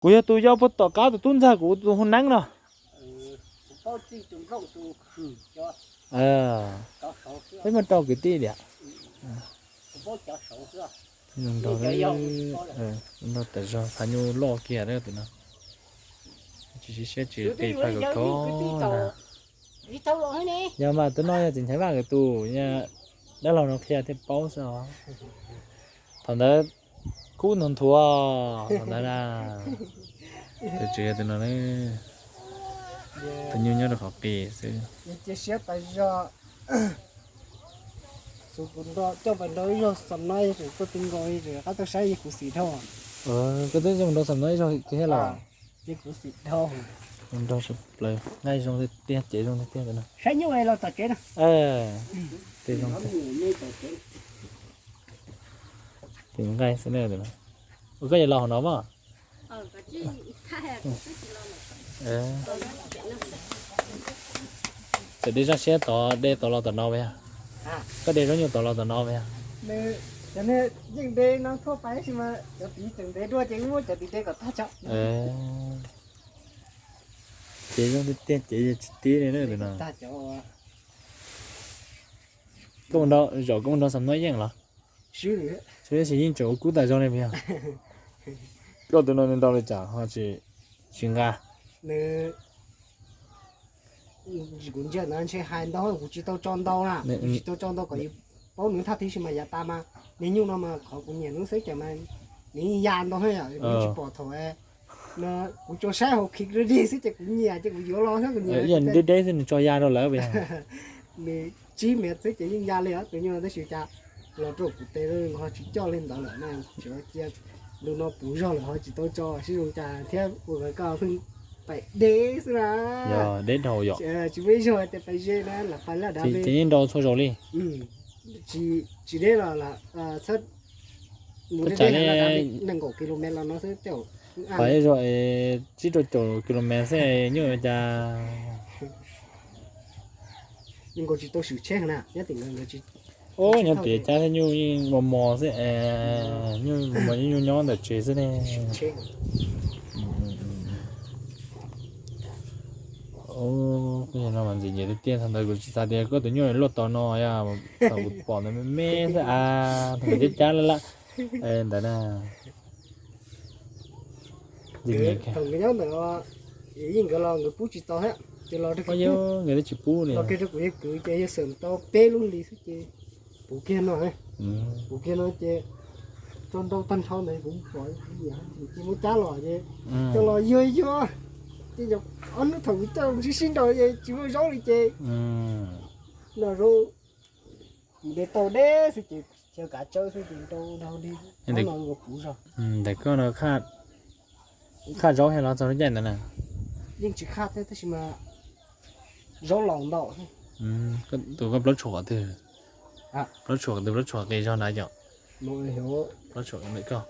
Kuv yog tus yau puag tom qab tus tub ntxawg kuv tus hu neeb no. Peb muab rau kwv tij diam. Nrog tas zog phav nyuj loj kiag tus no. Tsis siab tsis qis phav kawg thov na. Yog mas tus no yog txiv Nchaiv Vaj nkawd tus, dab laug no qhia thiaj paub xwb os. Thaum ntawd kub nthuav nthuav thaum ntawd na. Tus tswv tus no, tus nyuj nyob rau qhov qis xwb. Cia siab tas zog. Xub kuv nrog coj pais nrau ib zaug xam no, tseem tuaj ti nkaus, qab tuaj saib yeej khuv xim dhau. Koj twb coj mus nrau xam no ib zaug kiag thiab los? Yeej khuv xim dhau. Nrau sawv plaws, nqaij zoo tiag tiag, cev zoo tiag tiag tus no. Saib nyuj los tom tsev no. Tej zoo tiag. Tus nqaij xwb na tus no. Ua koj yog los hauv no mas. Txawm de zaj siab tod de tod los tom no yog? Koj de zaub nyuj tod los tom no yog? Cov yeej de no thuaj pais sis mas cov tid tseem ntev dua ces muab cov tid de kom tag tso. Ces zoo tiag tiag ces yog tsis tib li na tus no. Koj mus nrau, zaum koj mus nrau xam no yeej los? Tab sis yeej tseem ua kub tas zog li puas yog? Koj tus no nws nrau li cas ho tsis, tsis nqa? Kuv ntsia ntawd ntshe hais ntau, kuv tsis tau tso ntau na, kuv tsis tau tso ntau kom yus paub nws thaj thib sis mas yav tas mas, niag nyuj no mas qhov kuv nyiam hnub xwb ces mas nws ya ntau thiab yom, kuv tsis pom thaum no, kuv tsuas saib hauv khiv dig xwb ces kuv nyiam ces kuv yuav los thiab kuv nyiam. Deb deb xwb nws tso ya rau lawv. Nws tsib mev xwb ces yeej ya li os tus nyuj no tab sis cas los rau kuv tes ho tsis coj li ntawd lawm na, tsis cia ntu no puv zog lawm ho tsis tau tso sib zoo cas thiab ua koj pheej pais deb xwb na. Deb dhau yom. Tsis muaj ib zaug tias pais ze na, lam pais laj dav li. Ces yeej nrau txhua zaus li. Tsis deb los mus deb deb li nees nkaum kilomev los no xwb. Pais zaum tsib rau caum kilomev xwb nyuj cas. Nkaus tsis tau swm tsheb na, nyob tim nkawd nkawd tsis. Nyob tim cab thiab nyuj yeej mos mos xwb es, nyuj mos mos nyuj nyob ntawm tsev xwb ne. Koj yog no mas ntxim nyiam tiag tiag, thaum ntawd kuv tsis xav tias koj tus nyuj luaj tau no, thaum kuv pom ntawd me me xwb a, thaum nkawd cab cab laj laj ntawd na. Thaum nkawd nyob ntawd yeej nkawd los nkawd pub tsis tau thiab, ces los rau kuv, nkawd twb tsis pub li, los kiag rau kuv yawg kwv ces yawg xawm tau peb lub hlis xwb ces puv kiag no, puv kiag no ces tso nrau tag nrho ntawd kuv pom kuv nyiam ces muab cab los ces coj los yuag yuag, ces ob hnub thaum kuv coj los sib sib nraus ces tsis muaj zaub li ces no zaub ntev tau deb xwb ces chaw kav tsawb xwb ces nrau dhau li. Ntawm koj no khaj zaub thiab los txog lub caij ntawd na? Yeej tsis khaj thiab tab sis mas zaub laus ntau. Tus koj plaub tshuam qhov twg? Plaub tshuam qhov twg, plaub tshuam qis zog na yom? Plaub tshuam ntawm koj.